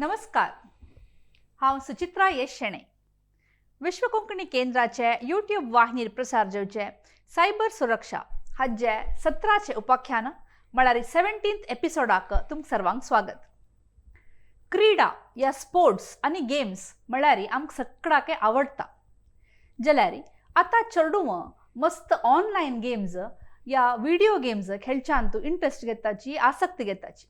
नमस्कार, हांव सुचित्रा येश शेणै. विश्व कोंकणी केंद्राचे यूट्यूब वाहिनीर प्रसार जावचे सायबर सुरक्षा हाजे 17चें उपाख्यान म्हळ्यार 17th एपिसोडाक तुमकां सर्वांक स्वागत. क्रीडा या स्पोर्ट्स आनी गेम्स म्हळ्यार आमकां सगळ्याक आवडटा, जाल्यार आतां चेडूं मस्त ऑनलायन गेम्स या व्हिडिओ गेम्स खेळच्यांतू इंट्रस्ट घेताची, आसक्ती घेताची.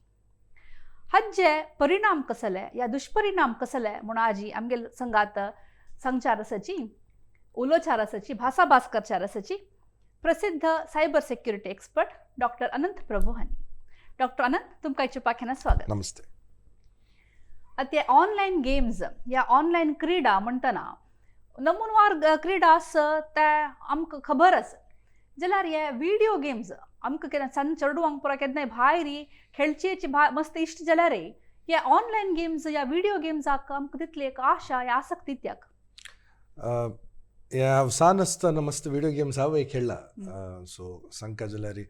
हाजे परिणाम कसले या दुष्परिणाम कसले म्हूण आजी आमगेले संगात सांगचार आसाची, उलोचार आसाची, भासाभास करचार आसाची प्रसिद्ध सायबर सेक्युरिटी एक्सपर्ट डॉक्टर अनंत प्रभू हांणी. डॉक्टर अनंत, तुमकां आयच्या उपाख्यानात स्वागत. नमस्ते. आतां ऑनलायन गेम्स या ऑनलायन क्रीडा म्हणटना नमुनवार क्रीडा आसा ते आमकां खबर आसा, जाल्यार हे व्हिडियो गेम्स आमकां केन्ना सन्न चेडवांक पुरो केन्नाय भायर खेळचेची मस्त इश्ट, जाल्यार हे ऑनलायन गेम्स या व्हिडियो गेम्साक आमकां तितली एक आशा या आसक्ती कित्याक? हे हांव सान आसतना मस्त व्हिडिओ गेम्स हांवूय खेळ्ळा. सो सांगका जाल्यार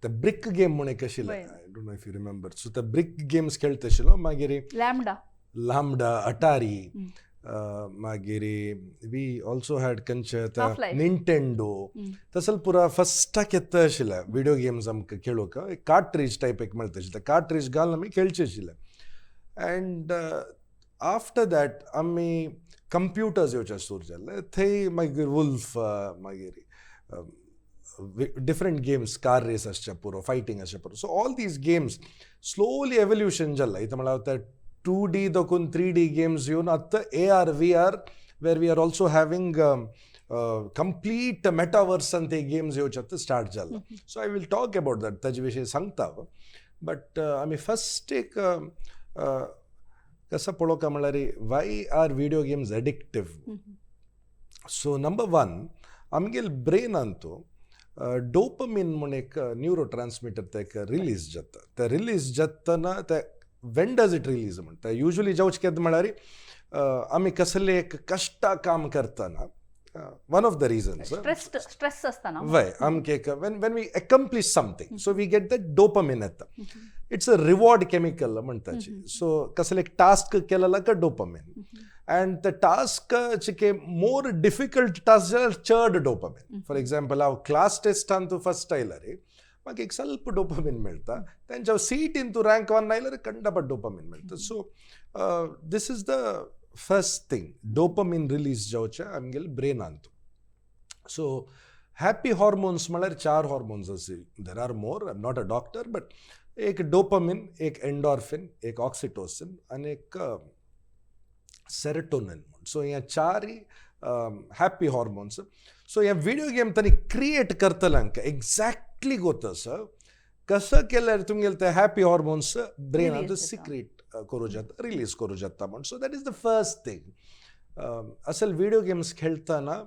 ते ब्रिक गेम म्हूण एक आशिल्लें. I don't know if you remember. So ते ब्रिक गेम्स खेळटा आशिल्लो, मागीर लॅमडा. लामडा, अटारी, मागीर we also had खंयचे? Half Life. Nintendo. तसल पुरा फस्टाक येता आशिल्लें व्हिडिओ गेम्स आमकां खेळूंक. एक कार्ट्रीज टायप एक मेळटा आशिल्लें, कार्ट्रीज घालून आमी खेळचे आशिल्ले. अँड आफ्टर that आमी कंप्युटर्स येवचे सुरू जाल्ले. थंय मागीर वुल्फ, मागीर डिफरंट गेम्स, कार रेस आसचे पुरो, फायटींग आसचे पुरो. So all these games slowly evolution जाला. इथं म्हळ्यार ते 2D दाखोवन 3D games येवन आतां AR, VR, where we are also having complete मेटावर्सान ते गेम्स येवचे आतां स्टार्ट जाला. So I will talk about that, ताजे विशीं सांगता. बट आमी फस्ट एक कसो पळोवका म्हळ्यार, why are video games addictive? So number one, आमगेल ब्रेनांतू डोपमीन म्हूण एक न्युरो ट्रान्समिटर ते रिलीज जाता. ते रिलीज जातना ते when does it release म्हणटा, युजली जावचे केन्ना म्हळ्यार आमी कसले एक कश्टा काम करतना, one of the reasons. Stress, stress असताना. वय, आमकां एक when we accomplish something, so we get that dopamine येता. It's a reward chemical म्हणटाची. सो कसले एक टास्क केलेला का डोपमीन, अँड the task चिके मोर डिफिकल्ट टास्क जाल्यार चड डोपमीन. फॉर एक्झाम्पल, हांव क्लास टेस्टान तूं फर्स्ट आयल्यार म्हाका एक ಸ್ವಲ್ಪ डोपमीन मेळटा. तेंच्या सीईटीन तूं रँक वन आयल्यार कंडापट डोपमीन मेळटा. So this is the first thing, dopamine release जावचें आमगेले ब्रेनांत. सो हॅपी हॉर्मोन्स म्हळ्यार चार हॉर्मोन्स आसी. There are more, I am not a doctor, but एक डोपमीन, एक एंडॉर्फिन, एक ऑक्सिटोसिन आनी एक सेरोटोनिन. सो हे चारय हॅपी हॉर्मोन्स. सो हे व्हिडिओ गेम तांणी क्रिएट करतल्यांक एक्झॅक्टली गोत आसा, कसं केल्यार तुमगेले ते हॅपी हॉर्मोन्स ब्रेनांत Release जाता. सिक्रेट करूं जाता, रिलीज करूं जाता म्हण. So that is the first thing. असल व्हिडिओ गेम्स खेळटना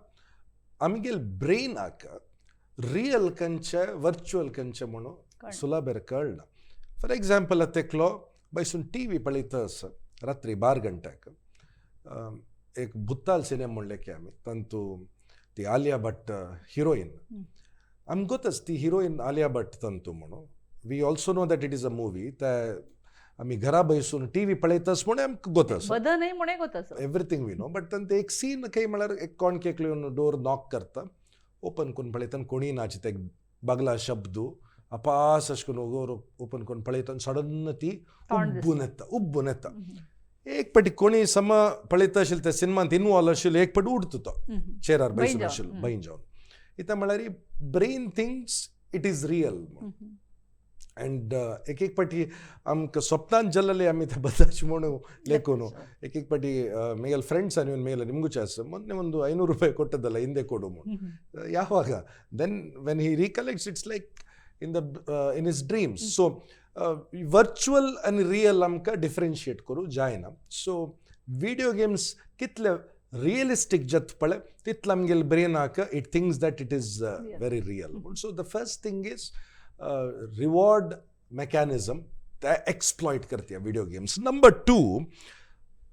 आमगेल ब्रेनाक रियल खंयचे, वर्च्युअल खंयचे म्हणून कळना. सुलाबेर कळना. फॉर एक्झाम्पल, आतां एकलो बैसून टीव्ही पळयता आसा रात्री 12 घंट्याक एक भुत्ताल सिनेमा म्हणले की आमी, तांतू ती आलिया भट्ट हिरोईन. आमकां गोतच ती हिरोईन आलिया भट्ट तंतू म्हणून. We also know that it is a movie. ते आमी घरा बैसून टीव्ही पळयतास म्हणून आमकां गोत आसा. बदनय म्हणे गोत आसा. Everything we know, but ते एक सीन काही म्हळ्यार एक कोण केकलो येवन डोर नॉक करता, ओपन करून पळयता आनी कोणीय नाची. ते एक बागला शब्द अपास अशें करून डोर ओपन करून पळयता आनी सडन ती तोंड दिसता. उब्बून येता, उब्बून येता. एक पाटी कोणी सम पळयता आशिल्ले, त्या सिनेमांत इनवॉल्व आशिल्लो, एक पाटी उडता तो चेरार बैन बैसून जावन, आशिल्लो. बैन जावन इता म्हळ्यार brain thinks it is real. And एक एक पाटी आमकां स्वप्नान जाल्ले आमी ते बदाच म्हणून लेखून. एक एक ಪಾಟಿ ಮೇಗಲ್ ಫ್ರೆಂಡ್ಸ್ येवन ಮೇಗಲ ನಿಮಗೂ ಚಾಸ್ ಮೊನ್ನೆ ಒಂದು 500 ರೂಪಾಯಿ ಕೊಟ್ಟದ್ದಲ್ಲ, ಹಿಂದೆ ಕೊಡು म्हणून. ಯಾವಾಗ then when he recollects, it's like in his dreams. So virtual आनी रियल आमकां डिफरन्शिएट करूं जायना. सो व्हिडिओ गेम्स कितले रियलिस्टीक जाता पळय, तितले आमगेले ब्रेनाक it thinks that it is very real. So the first thing is reward mechanism ते एक्सप्लॉयट करता video games. Number two,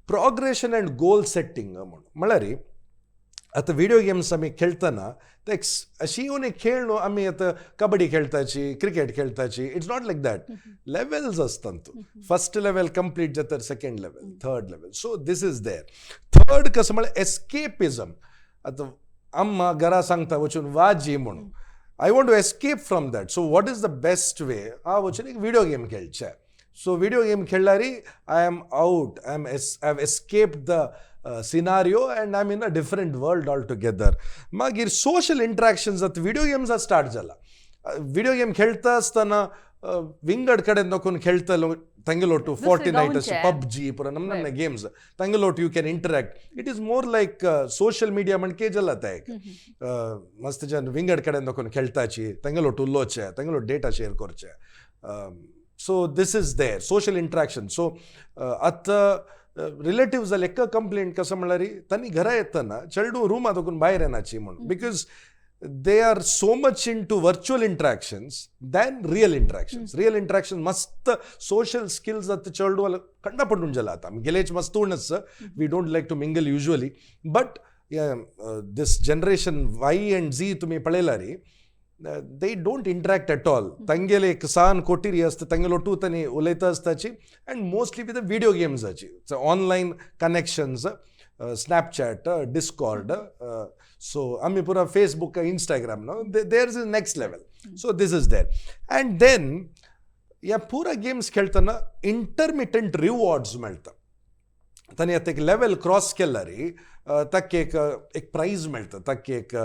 progression and goal setting म्हणून. म्हळ्यार आतां व्हिडियो गेम्स आमी खेळटना ते अशी येवन एक खेळ न्हू, आमी आतां कबड्डी खेळटाची, क्रिकेट खेळटाची, it's not like that. Levels आसता तूं, फर्स्ट लेवल कंप्लीट जाता, second level, third level, so this is there. Third कसं म्हळ्यार एस्केपिझम. आतां अम्मा घरा सांगता वचून वाजी म्हणून, I want to escape from that, so what is the best way? हांव वचून एक व्हिडियो गेम खेळचें. सो व्हिडियो गेम खेळ्ळ्यार I am out, I have escape the scenario and I am in a different world altogether. मागीर social interaction आतां video गेम्सा start जाला. Video game खेळटा आसतना विंगड कडेन नोकून खेळटलो तांगेलो फोर्टी नायट, गांवचे. पबजी पुरा नम नमने गेम्स तांगेलोट you can interact. It is more like social media म्हणके जाला ते एक. मस्त जन विंगड कडेन नोकून खेळटाची, तांगेलोट उलोवचे, तांगेलो डेटा शेअर करचे. So this is there social interaction. So आतां रिलेटिव्ह जाले एक कंप्लेंट कसं म्हणल्यार तांणी घरा येतना चेडूं रुमा दोकून भायर येनाची म्हणून, because they are so much into virtual interactions than real interactions. Real interaction मस्त सोशल स्किल्स आतां चेडूं कंडा पडून जाला. आतां आमगेलेच मस्त उणच, we don't like to mingle usually, but this generation Y and Z तुमी पळयला रे, they don't interact at all. तांगेले एक सान कोटिरी आसता, तांगेलो टू तांणी उलयता आसताची and mostly with video गेम्साची online connections, Snapchat, Discord. So आमी पुरा फेसबूक, इंस्टाग्राम न्हू, there is next level. So this is there. And then ह्या पुरा गेम्स खेळटना इंटरमिटंट रिवॉर्ड्स मेळटा. तांणी आतां एक लेवल क्रॉस केल्यार ताका एक एक प्रायज मेळटा, ताका एक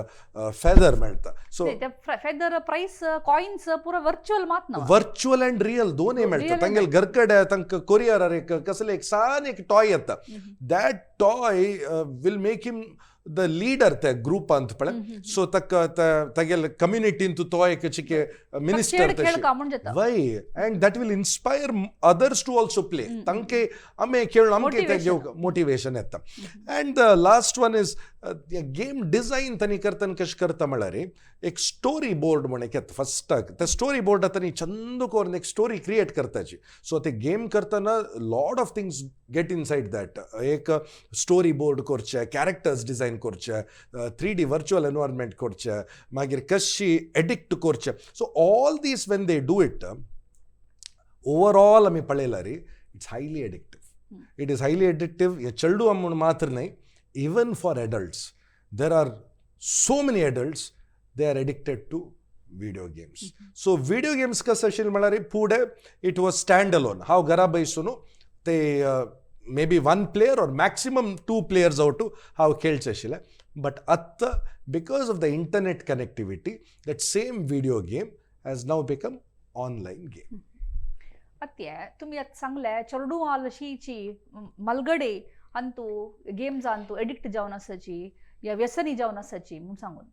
फेदर मेळटा, सो ते फेदर, प्राइस, कॉइन्स पुरा वर्चुअल मात ना? वर्च्युअल अँड रियल दोनूय मेळटा. Real. तांगेले घरकडे तांकां कोरियरार एक कसले एक सान एक टॉय येता, that toy will make him the leader त्या ग्रुपांत पळय. सो ताका तागेले कम्युनिटीन तो एक चिके मिनिस्टर. खेळ खेळ का म्हण जाता. वय, and that will inspire others to also play. तांके आमी खेळ आमके ते Motivation. घेवंक मोटिवेशन येता. And the last one is game design. तांणी करतना कशें करता म्हळ्यार एक स्टोरी बोर्ड म्हण एक येता फस्टाक. त्या स्टोरी बोर्डार तांणी चंद करून एक स्टोरी क्रिएट करताची. सो ते गेम करतना lot of things get inside that. एक स्टोरी बोर्ड करचें, कॅरेक्टर्स डिझायन करचे, 3D virtual environment करचें, मागीर कशी एडिक्ट करचें. So all these, when they do it, overall आमी पळयल्यार it's highly addictive, it is highly addictive. हे चेडूं म्हूण मात्र न्हय, even for adults, there are so many adults, they are addicted to video games. So video games कसं आशिल्लें म्हळ्यार फुडें it was stand alone. हांव घरा बैसून ते maybe one player or maximum two players out हांव खेळचें आशिल्लें. बट आतां because of the internet connectivity, that same video game has now become online game. ಅತ್ತೆ तुमी आतां सांगले चेडूं आलशीची मलगडे अंतू गेम्स अंतू एडिक्ट जावन आसाची या व्यसनी जावन आसाची म्हूण सांगून,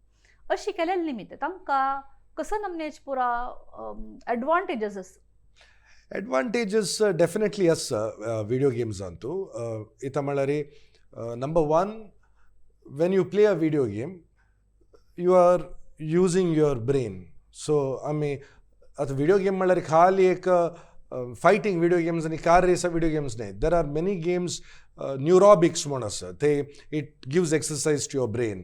अशी केलेले निमित्त तांकां कसो नमनेच पुरा एडवांटेजस आसा? एडवांटेजस डेफिनेटली आसा विडियो गेम्सांतू. इतां म्हळ्यार number one, when you play a video game, you are using your brain. So आमी आतां विडियो गेम म्हळ्यार खाली एक फायटींग विडियो गेम्स आनी कार रेसा विडियो गेम्स न्हय. There are many games, neurobics म्हूण आसा ते, it gives exercise to your brain.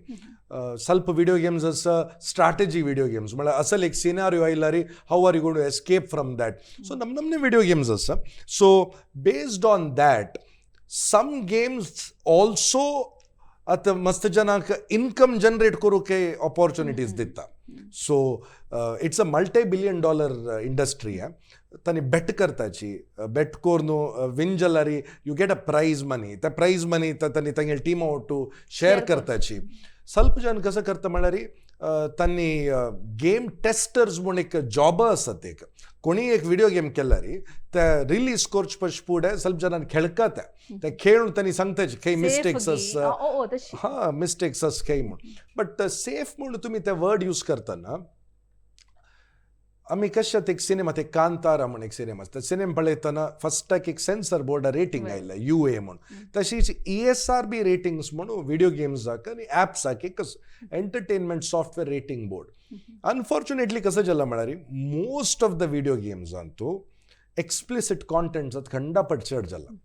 ಸ್ವಲ್ಪ विडियो गेम्स आसा स्ट्रॅटेजी विडियो गेम्स, म्हळ्यार असल एक सिनारियो आयल्यार how are you going to escape from that. So नम नमने विडियो गेम्स आसा. So based on that, some games also आतां मस्त जनांक इनकम जनरेट करूंक ऑपॉर्च्युनिटीज दिता. So it's a multi billion dollar industry. तांणी बेट करताची, बेट करून विन जाल्यार you get a prize money. त्या प्रायज मनी तांणी तांगेले टीमा ओटू शेअर Share. करताची. ಸ್ವಲ್ಪ जन कसं करता म्हळ्यार तांणी गेम टेस्टर्स म्हूण एक जॉब आसत. एक कोणी एक विडियो गेम केल्यार ते रिलीज करचे पयशे फुडें ಸ್ವಲ್ಪ जणांनी खेळका, ते ते खेळून तांणी सांगताचे खंय मिस्टेक्स आसा. ओ तशी. हा, मिस्टेक्स आसा खंय म्हूण. बट सेफ म्हूण तुमी ते वर्ड यूज करतना आमी कशें एक सिनेमा, ते कांतारा म्हूण एक सिनेमा आसा, सिनेमा पळयतना फस्टाक एक सेन्सर बोर्डा रेटींग आयलें यू ए म्हूण. तशीच ESRB ratings म्हणून विडियो गेम्साक आनी ॲप्साक एक entertainment software rating board. Unfortunately कसं जालां म्हळ्यार most of the video गेम्सांतू explicit content जात खंडापट चड जाला.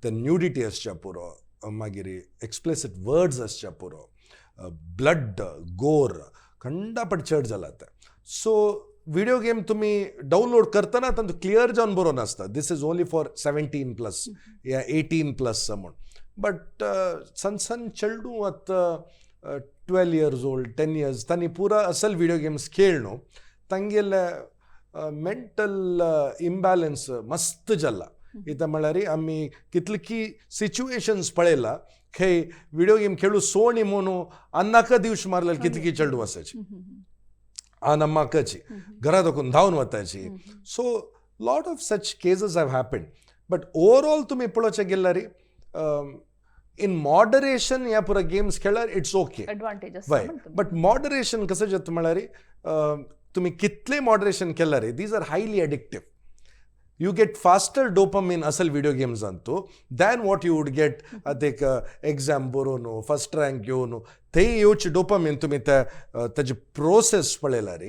ते न्यूडिटी आसच्या पुरो, मागीर एक्सप्लिसीट वर्ड्स आसच्या पुरो. ब्लड गोर खंडापट चड जाला आतां. सो व्हिडिओ गेम तुमी डावनलोड करतना तांतूं क्लियर जावन बरोवन आसता, this is only for 17+ या 18+ म्हूण. बट सन सन चेडूं आतां 12 years old, 10 years, तांणी पुरा असल व्हिडिओ गेम्स खेळ न्हू, तांगेले मेंटल इम्बॅलन्स मस्त जाला. इतां म्हळ्यार आमी कितली सिच्युएशन्स पळयला, खंय व्हिडिओ गेम खेळू सोणी म्हणून अन्नाका दिवश मारलेले कितली चेडूं आसाची, आन अम्माकाची घरा दाखून धांवन वताची. So lot of such cases have happened, but overall तुमी पळोवचें गेल्यार इन मॉडरेशन ह्या पुरा गेम्स खेळ्ळ्यार it's okay. Advantage. वय, बट मॉडरेशन कसं जाता म्हळ्यार तुमी कितले मॉडरेशन केल्यार these are highly addictive. You get faster dopamine असल video गेम्सांतू than what you would get आतां एक एग्जाम बरोवन फर्स्ट रँक घेवन. थंय येवची डोपमीन तुमी ते ताजी प्रोसेस पळयल्यार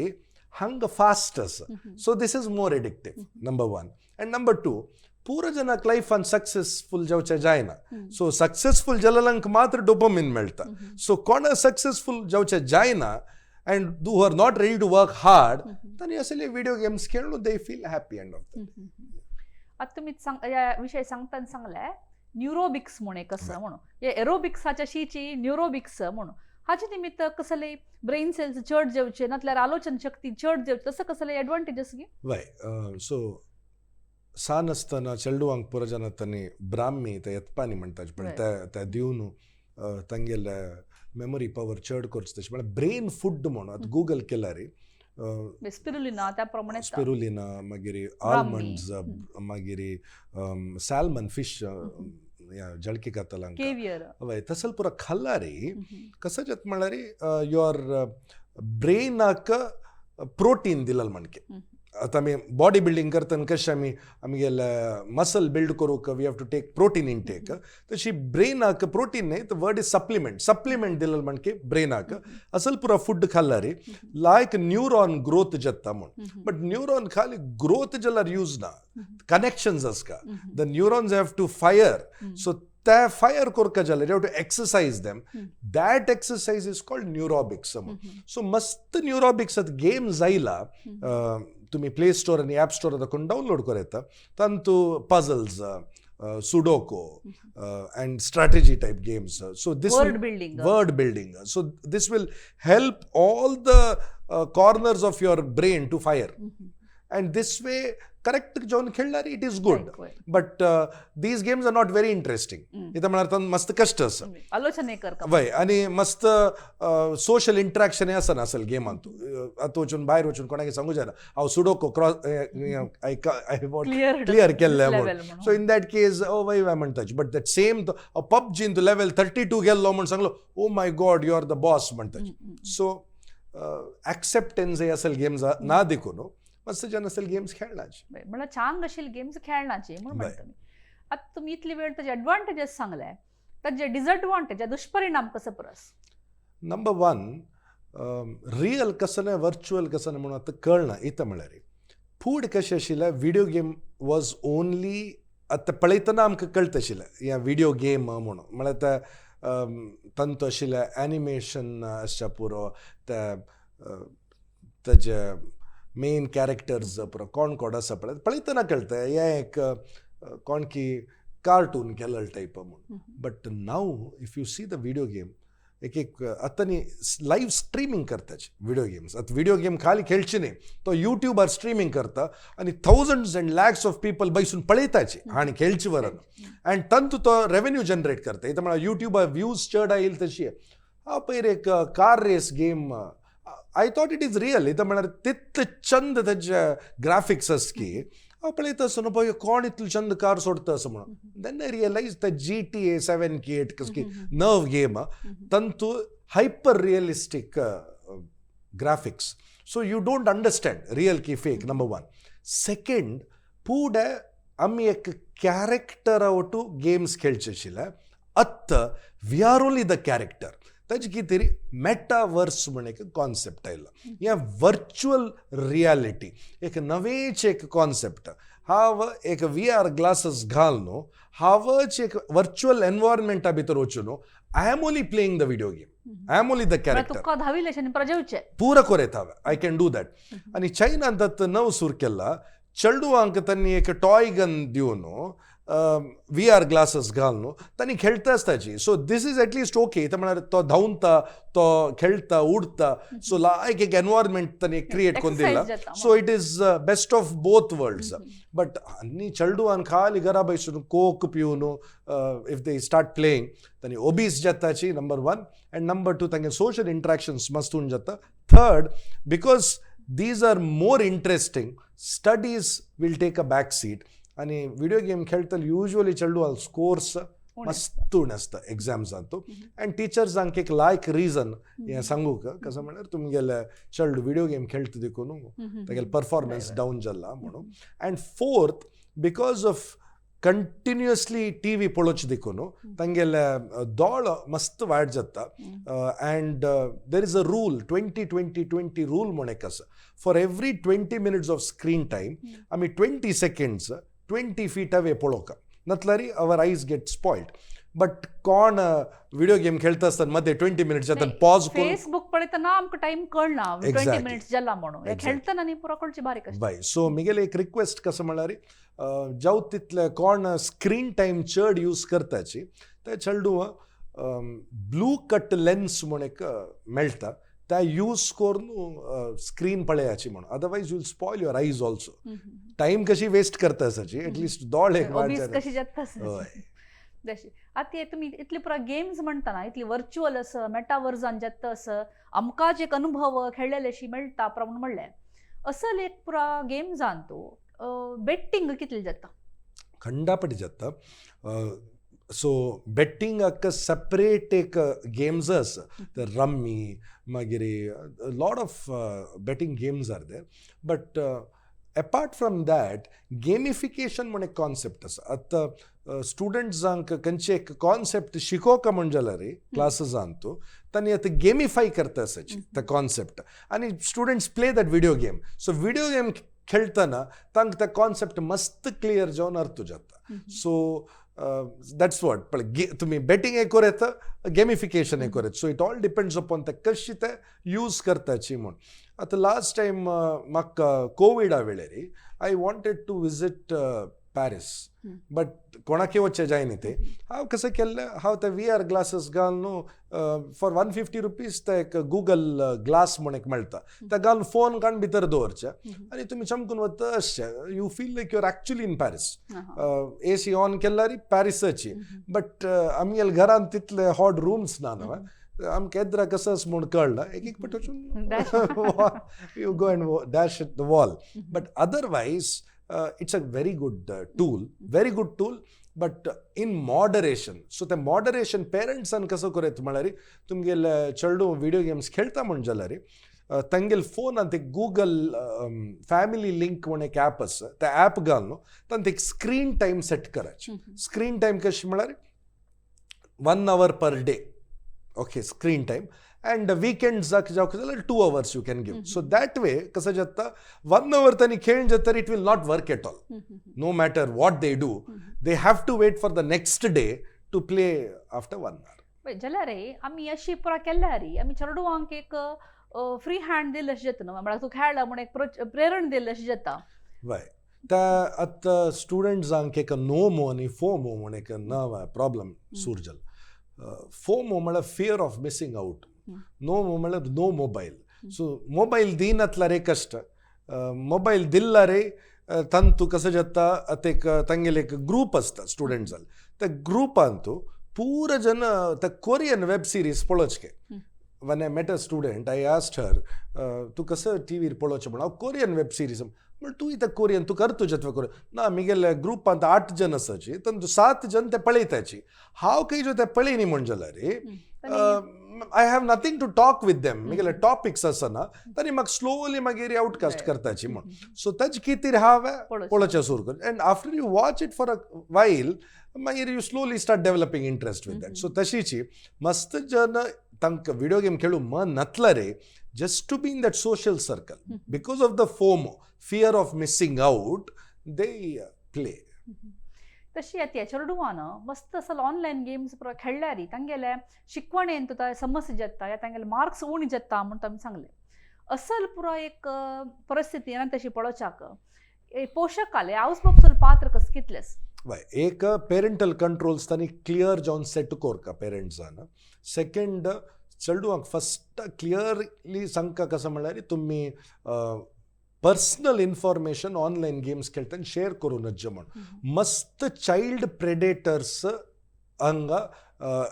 हांगा फास्ट आसा. So this is more addictive, number one. And number two, पुरो जनाक लायफान सक्सेसफूल जावचें जायना. सो सक्सेसफूल जाल्ल्यांक मात्र डोपमीन मेळटा. सो कोण सक्सेसफूल जावचें जायना and who are not ready to work hard, तांणी असले व्हिडिओ गेम्स खेळून they feel happy end of. आता तुम्ही सांग, या विषय सांगताना सांगलाय न्युरोबिक्स म्हणून एक आसा म्हणून, हे एरोबिक्साच्या शीची न्युरोबिक्स म्हणून, हाचे निमित्त कसले ब्रेन सेल्स चड जेवचे नातल्यार आलोचन शक्ती चड जेवचे, तसं कसले एडवांटेजस गी? वय, सो सान आसतना चेडवांक पुरो जाणा तांणी ब्राह्मी ते येतपानी म्हणटात, पण ते दिवन तांगेले मेमरी पवर चड करचे. तशें म्हळ्यार ब्रेन फूड म्हणून आतां गुगल केल्यार स्पिरुलिना त्या प्रमाणे. स्पिरुलिना, मागीर आल्मंड्स, मागीर सॅल्मन फिश, जळकी खातल्यांक. केवियर. हय, तसल पुरो खाल्ल्यार कसं जाता म्हळ्यार your ब्रेनाक प्रोटीन दिलल म्हणके. आतां आमी बॉडी बिल्डींग करतना कशें आमी आमगेले मसल बिल्ड करूंक we have to take protein intake, तशी ब्रेनाक प्रोटीन न्ही, वर्ड is supplement. Supplement दिलल म्हणके ब्रेनाक. असल पुरो फूड खाल्ल्यार लायक न्यूरॉन ग्रोथ जाता म्हूण. बट न्यूरॉन खाली ग्रोथ जाल्यार यूज ना, कनेक्शन्स आसका. The neurons have to fire. So ते फायर करका जाल्यार you have to exercise them. That exercise is called neurobics. So मस्त न्युरोबिक्स आतां गेम्स आयला. तुमी प्ले स्टोर आनी एप स्टोर दाखोवन डावनलोड करूं येता. तांतू puzzles, sudoku and strategy type games. So this word building. Word building. So this will help all the corners of your brain to fire, and this way correct जावन खेळल्यार it is good. But these games are not very interesting. इथं म्हळ्यार तांकां मस्त कश्ट आसा. आलोचने करका. वय, आनी मस्त सोशल इंटरॅक्शन आसना असल गेमान. आतां वचून भायर वचून कोणाक सांगू जायना हांव sudoku cross I clear. Clear केल्लें म्हूण. सो इन that case ओ वय वय म्हणटाची. बट that same पबजीन तूं लेवल 32 गेल्लो म्हूण सांगलो, "Oh my God, you are the boss" म्हणटाची. सो एक्सेप्टन्स हे असल गेम्स ना देखून मस्त जन असल गेम्स खेळनाचे. म्हणल्यार छान अशील गेम्स खेळनाचे म्हणून म्हणटा मी. आतां तुमी इतली वेळ ताजे एडवांटेजीस सांगले, ताजे डिसएडवांटेज, दुष्परिणाम कसो परस? नंबर वन, रियल कसं ना वर्च्युअल कसं ना म्हणून आतां कळना. इथं म्हळ्यार फूड कशें आशिल्लें, व्हिडिओ गेम वॉज ओनली, आतां पळयतना आमकां कळटा आशिल्लें ह्या व्हिडिओ गेम म्हणून. म्हळ्यार ते तंतू आशिल्लें एनिमेशन आसच्या पुरो, ते ताजे मेन कॅरेक्टर्स पुरो कोण कोण आसा पळय, पळयतना कळटा हें एक कोण की कार्टून केलेलो टायप म्हणून. But now if you see the video game, एक एक आतां न्ही लायव्ह स्ट्रिमींग करताचे व्हिडिओ गेम्स. आतां व्हिडिओ गेम खाली खेळचे न्ही, तो युट्यूबार स्ट्रिमींग करता आनी thousands and lakhs of people बैसून पळयताचे आनी खेळचे वरन, अँड तंतू तो रेवेन्यू जनरेट करता. इथं म्हळ्यार युट्यूबार व्ह्यूज चड आयल तशी. हांव पयर एक car race game, I thought it is real. इथं म्हळ्यार तितले चंद ताजे ग्राफिक्स आस की हांव पळयता आसतना पळय कोण इतलो चंद कार सोडता असं म्हणून. Then I realise the GTA 7 की 8 की नव गेम, तंतू hyper realistic graphics, so you don't understand real की फेक, नंबर वन. सेकंड, पुढे आमी एक कॅरेक्टर ಒಟ್ಟು गेम्स खेळचे आशिल्ले. आत्तां we are only the character. ताजे कितें मेटावर्स म्हण एक कॉन्सेप्ट आयला. हें वर्च्युअल रियालिटी एक नवेच एक कॉन्सेप्ट. हांव एक व्ही आर ग्लासीस घाल न्हू, हांवच एक वर्च्युअल एनवायरमेंटा भितर वचून I am only playing the video game, I am only the character. तुका धाविलें प्रजेवचे. पूरा कोरेत हांवें, I can do that. आनी चायनान तत् नव सुरू केला. चेडवांक तांणी एक टॉय गन दिवन, व्ही आर ग्लासीस घालून तांणी खेळटा आसताची. So this is at least okay. म्हळ्यार तो धांवता, तो खेळटा, उडता, सो लायक एक एनवायरमेंट तांणी क्रिएट करून दिला. So it is best of both worlds. But आनी चेडवान खाली घरा बैसून कोक पिवन if they start playing, तांणी ओबीस जाताची number one, and number two, तांगे सोशल इंट्रॅक्शन्स मस्त उण जाता. Third, because these are more interesting, studies will take a back seat. आनी व्हिडिओ गेम खेळटले युजली चेडवां स्कोर्स मस्त उणें आसता एग्जाम्सांतू. आनी टिचर्सांक एक लायक रिजन हें सांगूंक, कसो म्हळ्यार तुमगेले चेडूं व्हिडिओ गेम खेळटा देखून तागेले परफॉर्मन्स डावन जाला म्हणून. And fourth, because of continuously TV पळोवचें देखून तांगेले दोळो मस्त वायट जाता. And there is a rule, 20-20-20 rule म्हूण एक आसा. For every 20 minutes of screen time आमी 20 seconds 20 feet away पळोवका, नातल्यार our eyes get spoiled. But कोण व्हिडिओ गेम खेळटा आसतना मध्ये 20 मिनिट्स जाता, पॉज करून फेसबुक पळयतना आमकां टायम कळना 20 मिनिट्स जाला म्हणून. हे खेळटना न्ही पुरो कळची बारीक आसता. बाय, सो मिगेले एक रिक्वेस्ट कसं म्हळ्यार, जावं तितले कोण स्क्रीन टायम चड यूज करताची ते चेडूं ब्लू कट लेन्स म्हूण एक मेळटा, त्या यूज करून स्क्रीन पळयाची म्हणून. Otherwise you'll spoil your eyes also. Time कशी वेस्ट करता आसाची, एटलिस्ट दोळ एक वाट ओबीस जायना. कशी जाता. हय. तशी आतां हे तुमी इतली पुरा गेम्स म्हणटा, इतली वर्च्युअल आसा, मेटावर्सान जाता आसा, आमकां एक अनुभव खेळ्ळेले अशी मेळटा प्रमाण म्हणलें. असल एक पुरा गेम्सान तूं बेट्टींग कितलें जाता? खंडापटी जाता. सो बेट्टिंगाक सेपरेट एक गेम्स आसा, ते रम्मी, मागीर lot of betting games are there. But apart from that, gamification म्हण एक कॉन्सेप्ट आसा. आतां स्टुडंट्सांक खंयचे एक कॉन्सेप्ट शिकोवका म्हण जाल्यार क्लासीसान तूं तांणी आतां गेमिफाय करता आसाची ते कॉन्सेप्ट आनी students play that video game. So video game खेळटना तांकां ते कॉन्सेप्ट मस्त क्लियर जावन अर्थ जाता. सो that's what पळय, तुमी बेटींग एक करूं येता, गेमिफिकेशन एक करूं येता. So it all depends upon ते कशी ते यूज करताची म्हूण. आतां लास्ट टायम म्हाका कोविडा वेळार I wanted to visit Paris, but कोणाकय वचचें जायना ते. हांव कसं केल्लें, हांव ते व्ही आर ग्लासीस घालून न्हू, फॉर 150 रुपीज ते एक गुगल ग्लास म्हूण एक मेळटा, ते घालून फोन काडून भितर दवरचे आनी तुमी चमकून वता अशें, you feel like you are actually in Paris. AC on केल्यार पॅरिसाची. बट आमगेले घरांत तितले हॉट रूम्स ना न्हू, आमकां येद्रा कसं म्हूण कळना, एक एक पट वचून you go and dash the wall. But otherwise it's a very good tool, very good tool, but in moderation. So ते मॉडरेशन पेरंट्सान कसं करूं येता म्हळ्यार, तुमगेले चेडूं व्हिडिओ गेम्स खेळटा म्हण जाल्यार तांगेले फोनांत एक गुगल फॅमिली लिंक म्हूण एक ॲप आसा, त्या ॲप घालून तांकां एक स्क्रीन टायम सेट करायची. स्क्रीन टायम कशी म्हळ्यार one hour per day, okay, screen time, and विकेंड्साक जावंक जाल्यार 2 hours you can give. So that way कसं जाता, वन our तांणी खेळून जाता, it will not work at all. No matter what they do, they have to wait for the next day to play after one hour. पळय जाल्यार आमी अशी पुरा केल्यार आमी चेडवांक एक फ्री हँड दिलें अशें जाता न्हू, म्हळ्यार तूं खेळ म्हूण एक प्रेरण दिलें अशें जाता. वय, त्या आतां स्टुडंट्सांक एक नोमो आनी फोमो म्हूण एक नव प्रॉब्लम सुरू जाला. फोमो म्हळ्यार फियर ऑफ मिसींग आउट. नोमो म्हळ्यार नो मोबायल. सो मोबायल दिनातल्यार एक कश्ट, मोबायल दिल्यार तांतू कसं जाता, आतां एक तांगेले एक ग्रूप आसता स्टुडंट्सान, त्या ग्रुपांतू पूरा जन त्या कोरियन वेब सिरीज पळोवचे. When I met a student, I asked her, तूं कसं टी व्हीर पळोवचें म्हण, हांव कोरियन वेब सिरीज म्हण. तूं इतां कोरियन तूं कर तुजें कोरियन ना. मिगेले ग्रुपांत आठ जन आसाची, तांतू सात जन ते पळयताची, हांव खंय जो ते पळयनी म्हण जाल्यार I have nothing to talk with them. मिगेले टॉपिक्स आसना, तांणी म्हाका स्लोली मागीर आउटकास्ट करताची म्हण. सो ताजे खातीर हांवें पळोवचें. पळोवचें सुरू कर, and after you watch it for a while, मागीर you slowly start developing interest with that. So तशीची मस्त जन तांकां विडियो गेम खेळूं मन नातल्यार just to be in that social circle, because of the FOMO, fear of missing out, they play. तशी आतां चेडवान मस्त असल online games पुरो खेळ्ळ्यारी तांगेले शिकवणेन तुका समस्या जाता या तांगेले मार्क्स उणी जाता म्हूण तुमी सांगले. असल पुरो एक परिस्थिती आनी तशी पळोवच्याक पोशकाले आवय बापूय पात्र कस कितलेस? वय, एक पेरेंटल कंट्रोल्स तांणी क्लियर जावन सेट कोरका पेरंट्सान. सेकंड, चेडवांक फस्ट क्लियरली सांगका, कसं म्हणल्यार तुमी पर्सनल इन्फॉर्मेशन ऑनलायन गेम्स खेळटना शेअर करूं नज्ज म्हण. मस्त चायल्ड प्रेडेटर्स हांगा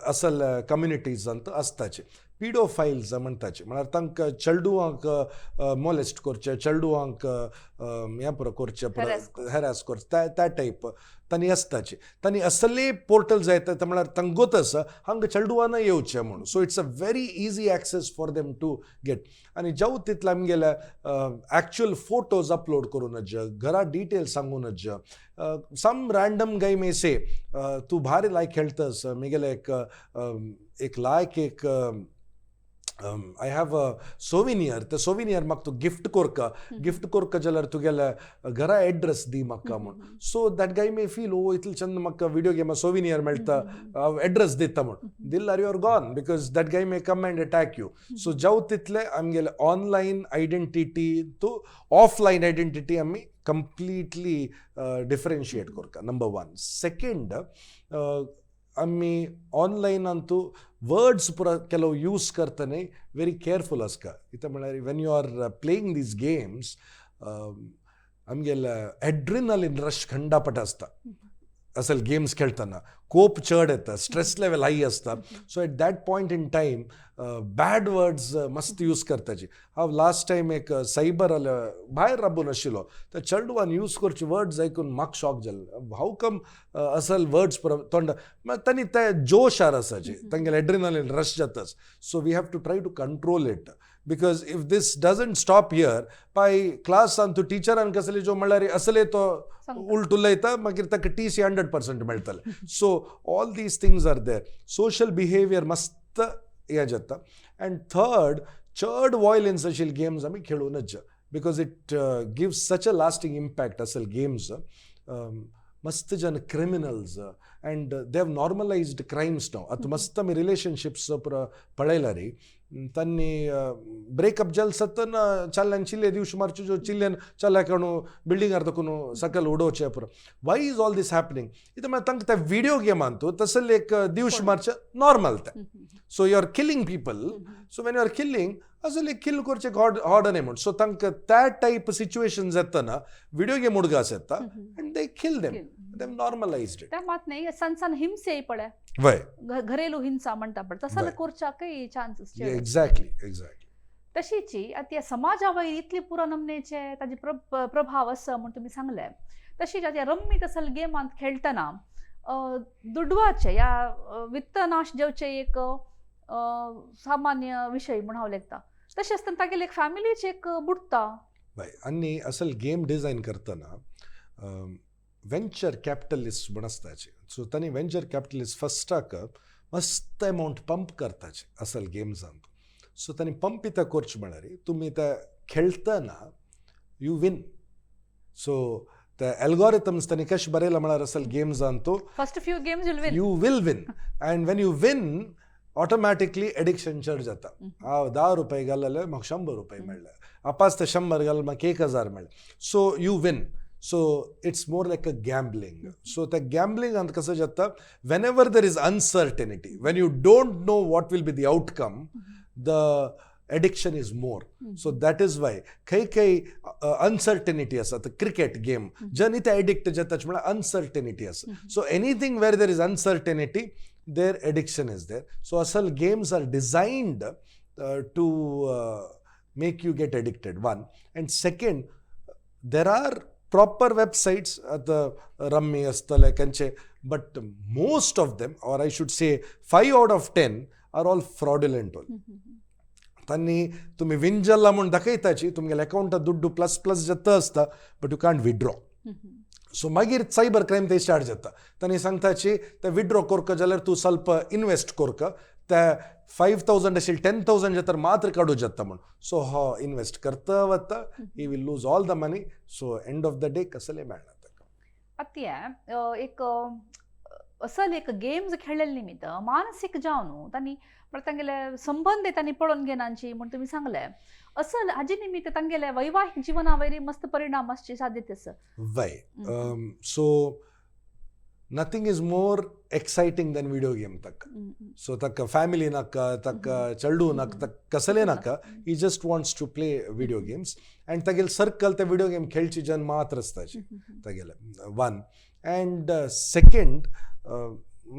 असल कम्युनिटीजांत आसताचे, पिडोफायल्स म्हणटाचे, म्हळ्यार तांकां चेडवांक मोलेस्ट करचें, चेडवांक हें पुरो करचें, हॅरास करचें, त्या त्या टायप तांणी आसताचे. तांणी असले पोर्टल्स येता, ते म्हळ्यार तांकां गोत आसा हांगा चेडवां येवचें म्हणून. So it's a very easy access for them to get. आनी जावं तितले आमगेले एक्चुअल फोटोज अपलोड करूं नज, घरा डिटेल्स सांगू नज. Some random guy may say, "तूं भारी लायक खेळटस, मिगेले एक एक लायक एक I have a souvenir, ते सोविनियर म्हाका तूं गिफ्ट कोरका, गिफ्ट कोरका जाल्यार तुगेले घरा एड्रेस दी म्हाका" म्हूण. So that guy may feel, "Oh, इतले चंद म्हाका विडियो गेमा सोविनियर मेळटा, हांव एड्रेस दिता" म्हूण. दिल्यार you are gone, because that guy may come and attack you. So जावं तितले आमगेले online identity to offline identity आमी कंप्लिटली डिफरन्शिएट करता, नंबर वन. सेकंड, आमी ऑनलायनांतू वर्ड्स पुरा ಕೆಲವು ಯೂಸ್ करतना वेरी केअरफुल आसका. कितें म्हळ्यार, when you are playing these games, आमगेले एड्रिनलिन रश खंडापट आसता. असल गेम्स खेळटना कोप चड येता, स्ट्रेस लेवल हाय आसता. So at that point in time bad words मस्त यूज करताची. हांव लास्ट टायम एक सायबर भायर राबून आशिल्लो, तर चेडवान यूज करचे वर्ड्स आयकून म्हाका शॉक जालें. हाव कम असल वर्ड्स तोंड तांणी ते जोशार आसाचे, तांगेले एड्रिनलिन रश जाताच. So we have to try to control it, because if this doesn't stop here, पाय क्लासान तूं टिचरान कसले जो म्हणल्यार असले तो उल्ट उलयता, मागीर ताका टीसी 100% मेळटले. So all these things are there. Social behaviour मस्त हें जाता. अँड थर्ड, चड वॉयलन्स आशिल्ले गेम्स आमी खेळूं नज, because it gives such a lasting impact. असल गेम्स मस्त जन criminals and they have normalized crimes नाव. आतां मस्त आमी रिलेशनशिप्स पळयला रे, तांणी ब्रेकअप जाल सत्तन चल्यान चिल्ले दिवस मारच्यो, जो चिल्ल्यान चल्याक बिल्डिंगार तकून सकयल उडोवचें पुरो. Why is all this happening? इतलें म्हळ्यार तांकां त्या विडियो गेमान तूं तसले एक दिवस मारचें नॉर्मल तें. So you are killing people. So when you are killing, असले किल करचें हॉड हॉड न्ही म्हूण. सो तांकां त्या टायप सिच्युएशन येतना विडियो गेम उडगास येता and they kill them. Them normalized it. त्या मात नाही, सण सण हिंसे पळय, वय. घरेलू हिंसा म्हणटा पळय, तसं करच्याकय चान्सीस. एक्झॅक्टली. तशीची आतां ह्या समाजा वयर इतली पुरो नमनेचे ताजे प्रभाव आसा म्हूण तुमी सांगले. तशीच आतां रम्मी तसल गेमांत खेळटना दुडवाचे या वित्तनाश जावचे एक सामान्य विशय म्हूण हांव लेखता. तशें आसतना तागेले एक फॅमिलीचे एक बुडटा. वय, आनी असल गेम डिझायन करतना वेंचर कॅपिटलिस्ट म्हण आसताचे. सो तांणी वेंचर कॅपिटलिस्ट फस्टाक मस्त अमावंट पंप करताचे असल गेम्सांत. सो तांणी पंप कित्याक करचें म्हळ्यार, तुमी ते खेळटना you win. सो ते एल्गोरिथम्स तांणी कशें बरयला म्हळ्यार, असल गेम्सान तूं First few games will win. You will win, and when you win, automatically addiction चड जाता. हांव 10 रुपये घालले, म्हाका 100 रुपये मेळ्ळे. आपास ते 100 घाल, म्हाका 1000 मेळ्ळे. So you win, so it's more like a gambling. So त्या गॅम्बलिंगांत कसं जाता, whenever there is uncertainty, when you don't know what will be the outcome, the addiction is more. So that is why खंय खंय uncertainty आसा. Cricket game जन ते addict जाता म्हळ्यार uncertainty आसा. So anything where there is uncertainty, there addiction is there. So असल games are designed to make you get addicted, one. And second, there are proper websites, आतां rummy आसतले खंयचे, but most of them, or I should say 5 out of 10, are all fraudulent. All तांणी तुमी win जाला म्हूण दाखयताची, तुमगेल्या अकावंटात दुड्डू plus plus जाता आसता, but you can't withdraw. So मागीर सायबर क्रायम ते स्टार्ट जाता. तांणी सांगताची, ते विड्रॉ करका जाल्यार तूं ಸ್ವಲ್ಪ इन्वेस्ट करका. ते 5,000 आशिल्ले 10,000 जाता मात्र काडू जाता म्हण. सो हो इन्वेस्ट करता वता, he will lose all the money. So end of the day कसले मेळना ताका. आतां एक असल एक गेम्स खेळ्ळेले निमित्त मानसीक जावन तांणी म्हळ्यार तांगेले संबंद तांणी पळोवन घेनाची म्हूण तुमी सांगले. असल हाजे निमित्त तांगेले वैवाहिक जिवना वयर मस्त परिणाम आसची साध्यता आसा. वय, so nothing is more exciting than video game ताका. सो ताका फॅमिली नाका, ताका चेडूं नाका, ताका कसलें नाका. He just wants to play video games and तागेले सर्कल ते विडियो गेम खेळची जन मात्र आसताची तागेले. वन अँड सेकंड,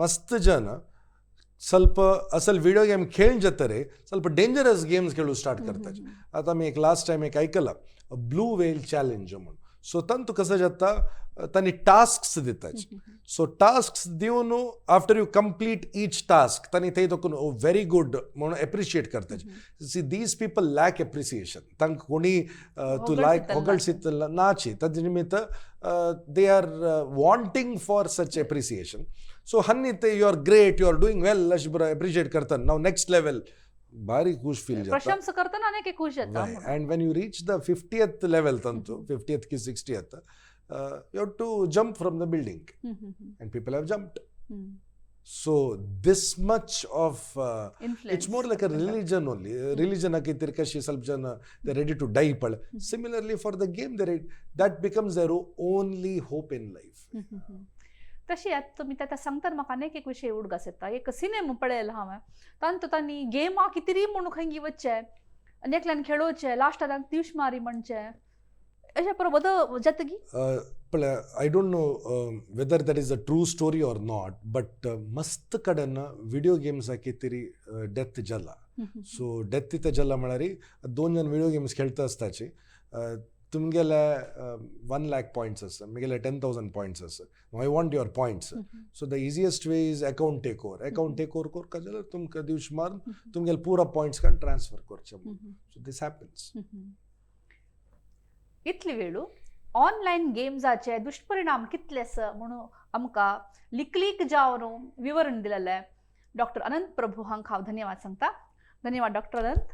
मस्त जन ಸ್ವಲ್ಪ असल विडियो गेम खेळून जातरे ಸ್ವಲ್ಪ डेंजरस गेम्स खेळू स्टार्ट करताचे. आतां आमी एक लास्ट टायम एक आयकला, ब्लू वेल चॅलेंज म्हणून. सो तांतू कसं जाता, तांणी टास्क्स दिताचे. सो टास्क्स दिवन after you complete each task तांणी थंय तकून व्हेरी गुड म्हणून appreciate करताचे. See, these people lack appreciation. तांकां कोणी तूं लायक होगळसितला नाची. ताजे निमित्त they are wanting for such appreciation. So हन्नी ते "you are great, you are doing well" अशें बरो एप्रिशिएट करतात. नाव नेक्स्ट लेवल भारी खुश फील जाता. प्रशंसा करतना आनी खुश जाता. And when you reach the 50th level, tantu 50th ki 60th, you have to jump from the building, and people have jumped. So this much of it's more like a religion only. Religion akitir kashi ಸ್ವಲ್ಪ ಜನ they're ready to die ಪಳ. Similarly, for the game, they that becomes their only hope in life. तशी आतां तुमी आतां सांगतना म्हाका आनीक एक विशय उडगास येता. एक सिनेमा पळयला हांवें, तांतू तांणी गेमा कितें म्हणून खंय वचचें आनी एकल्यान खेळोवचें, लास्टाक तांकां दिवश मारी म्हणचें, अशें बरो जातगी. पळय, I don't know whether that is a true story or not, but मस्त कडेन विडियो गेम्साकी तरी डेथ जाला. सो डेथ तिथे जाला म्हळ्यार दोन जण विडियो गेम्स खेळटा आसताची. तुमगेले 1 लॅक पॉयंट्स आसा, म्हगेले 10,000 पॉयंट्स आसा. I want your points. So the easiest way is account take over. Account take over करका जाल्यार तुमकां दिवश मारून तुमगेले पुरा पॉयंट्स काडून ट्रान्सफर करचे. So this happens. इतली वेळू ऑनलायन गेम्साचे दुष्परिणाम कितले आसा म्हणून आमकां लिकलीक जावन विवरण दिलेलें डॉक्टर अनंत प्रभू हांकां हांव धन्यवाद सांगता. धन्यवाद डॉक्टर अनंत.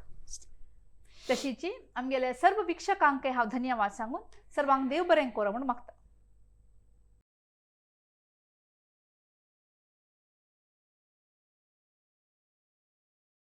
तशीच आमगेले सर्व वीक्षकांकय हांव धन्यवाद सांगून सर्वांक देव बरें करो म्हूण मागता.